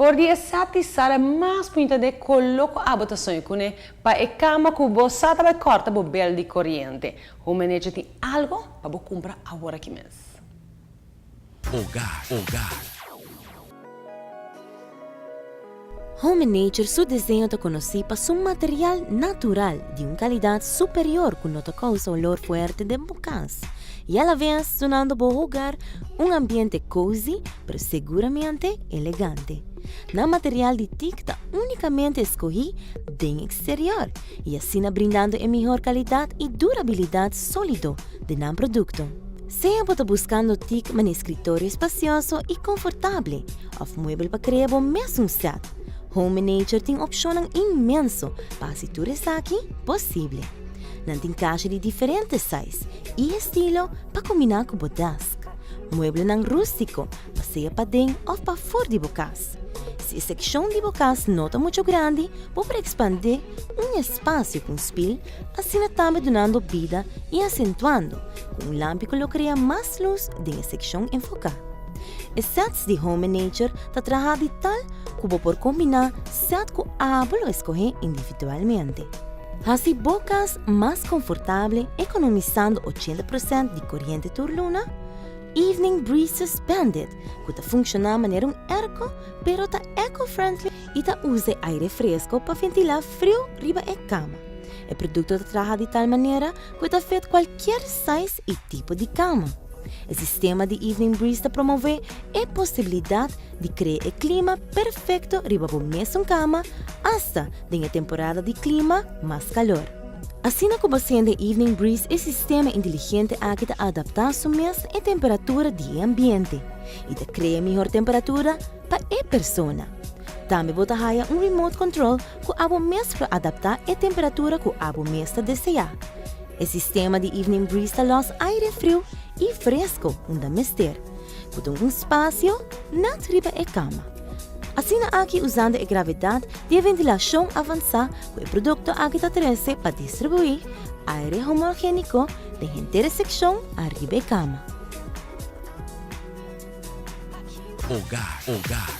For di e sat di sala mas bunita den kolo ku abo ta soña kuné pa e kama ku bo sa ta bai kòrta bo bel di koriente. Home Nature tin algo pa bo kumpra awor aki mes. Hogar, hogar. Home Nature su diseño ta conoci pa su material natural di un calidad superior cu no ta causa olor fuerte den bo cas y a la vez dunando bo hogar un ambiente cozy pero seguramente elegante. Nan material di teak ta unicamente escogi den exterior y asina brindando e mihor calidad y durabilidad solido den nan producto. Sea bo ta buscando teak mane escritorio espacioso y confortable of muebel pa crea bo mesun set, Home Nature tin opcionnan inmenso pa haci tur esaki posible. Nan tin cashi di diferente size y estilo pa combina cu bo desk. Mueblenan rustico pa sea paden of pafor di bo cas. Si e seccion di bo cas no ta mucho grandi, bo por expande un espacio cu un spiel, asina tambe dunando bida y acentuando cu un lampi cu lo crea mas luz den e seccion enfoca. E sets di Home and Nature ta traha di tal ku bo por kombiná set ku abo lo eskohé individualmente. Hasi bo kas mas konfortable ekonomisando 80 prosènt di koriente tur luna. Evening Breeze Suspended ku ta funshoná manera un airco pero ta eco-friendly i ta usa e aire fresko pa ventilá friu riba e kama. E produkto ta traha di tal manera ku e ta fit kualkier size i tipo di kama. E sistema di Evening Breeze ta promové e posibilidat di krea e klima perfekto riba bo mesun kama asta den e temporada di klima mas kalor. Asina ku bo sende Evening Breeze e sistema inteligente aki ta adaptá su mes na e temperatura di e ambiente i ta krea e mihor temperatura pa e persona. Tambe bo ta haya un remote control ku abo mes por adaptá e temperatura ku abo mes ta deseá. E sistema di Evening Breeze ta lòs aire friu i fresko unda mester, ku ta un spasio nèt riba e kama. Asina aki usando e gravedat di e ventilashon avansá ku e produkto aki ta trese pa distribuí aire homogéniko den henter e sekshon ariba e kama. Hogar, hogar.